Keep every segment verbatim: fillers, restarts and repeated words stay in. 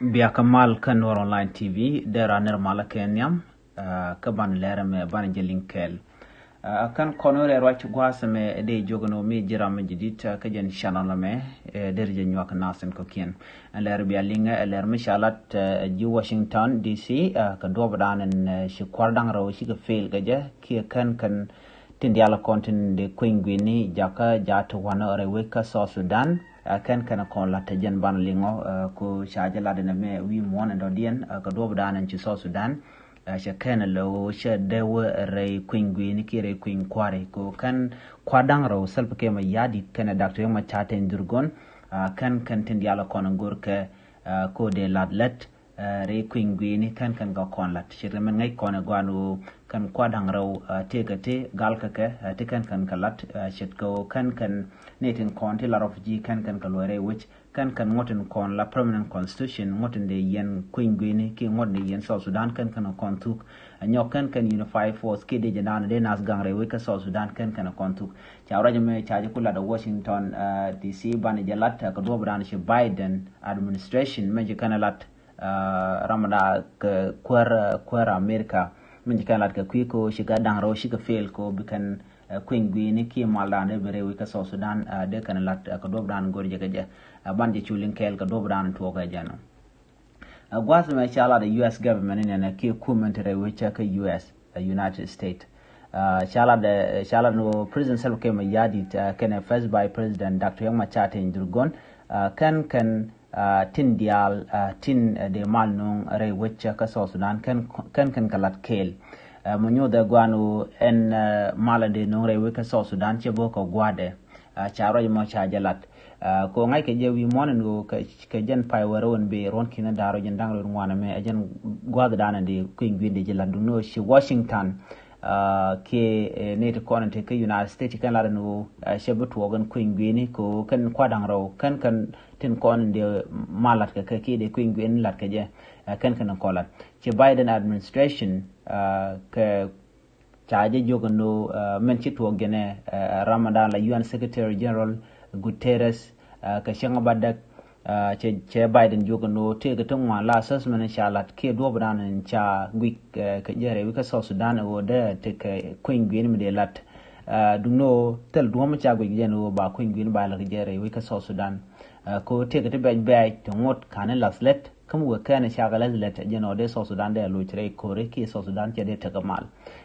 Biakä mal kä Nuɔr Online T V, dee ran nir malä kɛ nhiam, ah, kä ban lɛr mɛ ban jɛ liŋ kɛɛl. Ah, kän kɔn rɛ ruac gua̱a̱th mɛ dee jiök ni mi ji̱ ram mi ji̱ di̱t, ah, kä jɛn channel mɛ, eh, der jɛ nyuak nasin kɔkiɛn. Ɛn lɛr bia liŋ, eh, lɛr mi ca lat, eh, ji̱ Washington D C, ah, kɛ duɔp dan ɛn, eh, ci kuar da̱ŋ rɛw cikɛ fail kɛ jɛ, kiɛ kän kän tin diaal kɔn tin dee kueny guini jakä jaa ti wanɔ rɛy wec kä South Sudan, ah, kän kän kɔn lat te jɛn ban liŋɔ, ah, ku ca jɛ lat ɛn mɛ wi̱i̱ muɔ̱ɔ̱n ɛn dɔ̱diɛn, ah, kɛ duɔp dan ɛn ci South Sudan. Ah, cɛ kɛn lɛ ɣöö cɛ dee wä rɛy kueny gui̱ni kiɛ rɛy kueny kua̱ri. Kɛ ɣöö kɛn kua̱r da̱ŋ rɛw Salva Kiir Mayardit kɛnɛ Doctor Riek Machar Teny Dhurgon, ah, kɛn kɛn tin diaal kɔn go̱rkɛ, ah, kɛ ɣöö dee la̱t lät, ah, rɛy kueny gui̱ni kɛn kɛn kɛ kɔn la̱t. Ce̱tkɛ min ŋäc kɔn ɛ gɔaa ɛn ɣöö kɛn kua̱r da̱ŋ rɛw, ah, tëëkɛ ti galkɛ kɛ, ah, ti kɛn kɛn kɛ la̱t, ah, ce̱tkɛ ɣöö kɛn kɛn nɛy tin kɔn ti la refugee kɛn kɛn kɛ luɔc rɛy wec. Kɛn kɛn ŋuɔ̱t in kɔn la permanent constitution, ŋuɔ̱t in dee yɛn kueny guini kiɛ ŋuɔ̱t in dee yɛn South Sudan kɛn kɛn kɔn thuk. Ɛ nyɔk kɛn kɛn unified force kiɛ dee jɛ naan dee nath gaŋ rɛy wec kä South Sudan kɛn kɛn kɔn thuk. Ca ruac mɛ ca jɛ ku lat ɛ Washington, ah, D C banɛ jɛ lat, ah, kɛ duɔ̱p dan ci Biden administration mɛ ci kɛn ɛ lat, ah, ram da kɛ kuäär, ah, kuäär America mɛ ci kɛn ɛ lat kɛ kui̱ ko ci kɛ da̱ŋ rɛw ci kɛ fail ko bi kɛn, ah, kueny guini kiɛ mal dan dee bi rɛy wec kä South Sudan, ah, dee kɛn ɛ lat, ah, kɛ duɔ̱p dan go̱r jɛ kɛ jɛ. Ah, ban jɛ cu liŋ kɛɛl kɛ duɔ̱p dan tuɔɔk kɛ jɛ nɔ. Ah, gua̱th mɛ ca lat ɛ U S government ni nɛnɛ kiɛ kumɛ ti rɛy wec kä U S, ah, United States. Ah, ca lat ɛ, ca lat ni wä President Salva Kiir Mayardit, ah, kɛnɛ First Vice President Doctor Riek Machar Teny Dhurgon, ah, kɛn kɛn, ah, tin diaal, ah, tin, ah, dee mal nuŋ rɛy wec kä South Sudan kɛn kɛn kɛn kɛ lat kɛɛl. Ah, mɛ nyoth ɛ guan wä ɛn, ah, mal dee nuŋ rɛy wec kä South Sudan cɛ bä kɛ gua̱dɛ. Ah, ca ruac mɔ ca jɛ lat. Ah, kɛ ɣöö ŋa̱ckɛ jɛ wi̱i̱ muɔ̱ɔ̱n ɛn ɣöö kɛ, kɛ jɛn pay wärä wän bëë ruɔ̱n ki̱n da̱r ɔ jɛn da̱ŋ rɛw ŋuan ɛmɛ ɛ jɛn gua̱a̱th danɛ di kueny gui̱n di jɛ lat duŋni ɣöö ci Washington, ah, kiɛ, eh, nɛy ti kɔn in te kä United States kɛn lat ɛn ɣöö, ah, cɛ bi tuɔɔk ɛn kueny gui̱ni kɛ ɣöö kɛn kua̱r da̱ŋ rɛw kɛn kɛn tin kɔn in di mal lat kɛ kɛ kiɛ di kueny gui̱n lat kɛ jɛ, ah, kɛn kɛn kɔn lat. Ci Biden administration, ah, kɛ ca jɛ jiök ɛn ɣöö, ah, mɛn ci tuɔɔk jɛnɛ, ah, ram ɛ dan la U N Secretary General Guterres, ah, kɛ cäŋ ɛ bädäk, ah, cɛ, cɛ Biden jiök ɛn ɣöö tëëkɛ ti ŋuan la assessment ca lat kiɛ duɔ̱ɔ̱p dan ca guic, ah, kɛ jɛ rɛy wec kä South Sudan ɛ ɣöö dee tekɛ kueny gui̱n mi dee lat. Ah, duŋni ɣöö thil duɔ̱ɔ̱p ca guic jɛn ɛ ɣöö ba kueny gui̱n ba lat kɛ jɛ rɛy wec kä South Sudan. Ah, kɛ ɣöö tëëkɛ ti bɛc bɛc ti ŋot ka̱n i̱ lath lät. Kä mi wee kɛn cakɛ lät lät jɛn ɔ dee South Sudan dee loc rɛy ko̱ri kiɛ South Sudan cɛ dee tekɛ mal.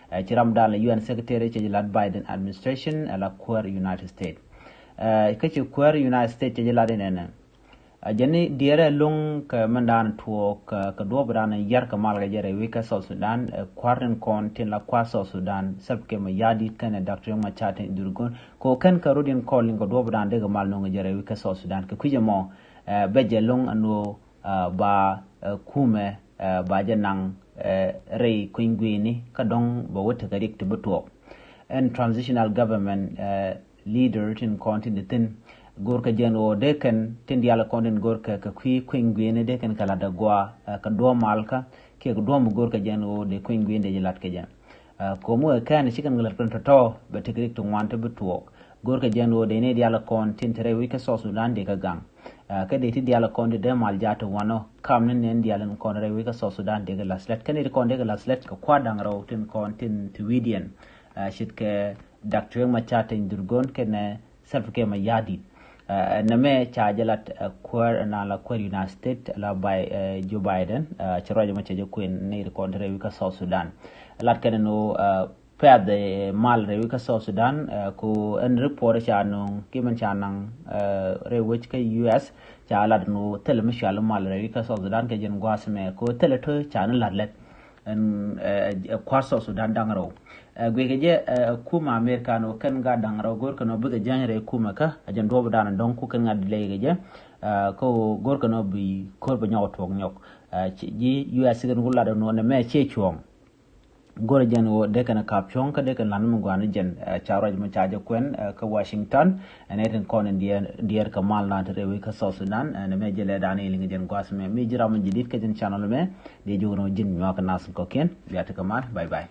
Eh, ci ram dan la U N Secretary cɛ ji̱ lat Biden administration, eh, la kuäär United States. Eh, kä ci kuäär United States cɛ ji̱ lat inɛnɛ. Eh, jɛn ni diɛɛrɛ lo̱ŋ kɛ mɛn dan tuɔɔk, eh, kɛ duɔ̱ɔ̱p dan yar kɛ mal kɛ jɛ rɛy wec kä South Sudan, eh, kua̱r tin kɔn tin la kua̱r South Sudan, Salva Kiir Mayardit kɛnɛ Doctor Riek Machar Teny Dhurgon. Kɛ ɣöö kɛn kɛ rot in kɔn liŋ kɛ duɔ̱ɔ̱p dan dee kɛ mal no̱ŋ kɛ jɛ rɛy wec kä South Sudan. Kɛ kui̱c ɛmɔ, eh, bɛ jɛ lo̱ŋ ɛn ɣöö ah, ba, eh, kumɛ, eh, ba jɛ naŋ, eh, rɛy kueny gui̱ni kä dɔ̱ŋ bɛ wä tekɛ rik ti bi tuɔɔk. Ɛn transitional government, eh, leader tin kɔn tin di thi̱n go̱rkɛ jɛn ɣöö dee kɛn tin diaal kɔn tin go̱rkɛ kɛ kui̱ kueny gui̱ni dee kɛn kɛ lat dee gɔaa, eh, kɛ duɔ̱ɔ̱p malkä kiɛ kɛ duɔ̱ɔ̱p mi go̱rkɛ jɛn ɣöö dee kueny gui̱ni dee jɛ lat kɛ jɛn. Ah, ko̱o̱m wee kɛn ci kɛn kɛ lät kɛn tɔ̱tɔ̱ bɛ tekɛ rik ti ŋuan ti bi tuɔɔk. Go̱rkɛ jɛn ɣöö dee ni diaal kɔn tin te rɛy wec kä South Sudan dee kɛ gaŋ. Ah, kä dee ti diaal kɔn ti dee mal jaat ti wanɔ kam ni nɛn diaal in kɔn rɛy wec kä South Sudan dee kɛ lath lät. Kä ni ti kɔn dee kɛ lath lät kɛ kua̱r da̱ŋ rɛw tin kɔn tin ti wi̱i̱diɛn. Ah, ce̱tkɛ Doctor Riek Machar Teny Dhurgon kɛnɛ Salva Kiir Mayardit. Eh, nɛmɛ ca jɛ lat, eh, kuäär, na la kuäär United States, la Bi-, eh, Joe Biden, eh, ci ruac mɔ cɛ jɛ kuɛn ni ri kɔn ti rɛy wec kä South Sudan. Lat kɛn ni ɣöö, eh, pɛth, eh, mal rɛy wec kä South Sudan, eh, ku ɛn report ca nöŋ, ki mɛn ca naŋ, eh, rɛy wec kä U S, ca lat ni ɣöö thilɛ mi cual mal rɛy wec kä South Sudan kɛ jɛn gua̱a̱th mɛ, ku thilɛ to̱ ca ni lat lɛt. Ɛn, eh, eh, kua̱r South Sudan da̱ŋ rɛw. Eh, guikɛ jɛ, eh, kumɛ America nɔ kɛn gaat da̱ŋ rɛw go̱rkɛ nɔ bikɛ jäny rɛy kumɛ kä, a jɛn duɔ̱ɔ̱p dan dɔ̱ŋ ku kɛn ŋa̱t delay kɛ jɛ, eh, kä go̱rkɛ nɔ bi ko̱r bɛ nyɔk tuɔk nyɔk. Eh, ci, ji̱ U S kɛn ku lat nɔ nɛmɛ ciɛ cuɔ̱ɔ̱ŋ. Go̱rɛ jɛn ɣöö dee kɛn kap cuɔ̱ŋ kä dee kɛn lan mi gua̱a̱n jɛn, eh, ca ruac mi ca jɛ kuɛn, eh, kä Washington, ɛn ɛ tin kɔn in diɛɛr, diɛɛr kɛ mal na ti rɛy wec kä South Sudan, eh, nɛmɛ jɛ lɛ dan in liŋ jɛn gua̱a̱th mɛ. Mi ji̱ ram mi ji̱ dit kä jɛn channel mɛ, dee ji̱ wun ji̱n nyuak nath kɔ̱kiɛn, bia ti kɛ mal, bye bye.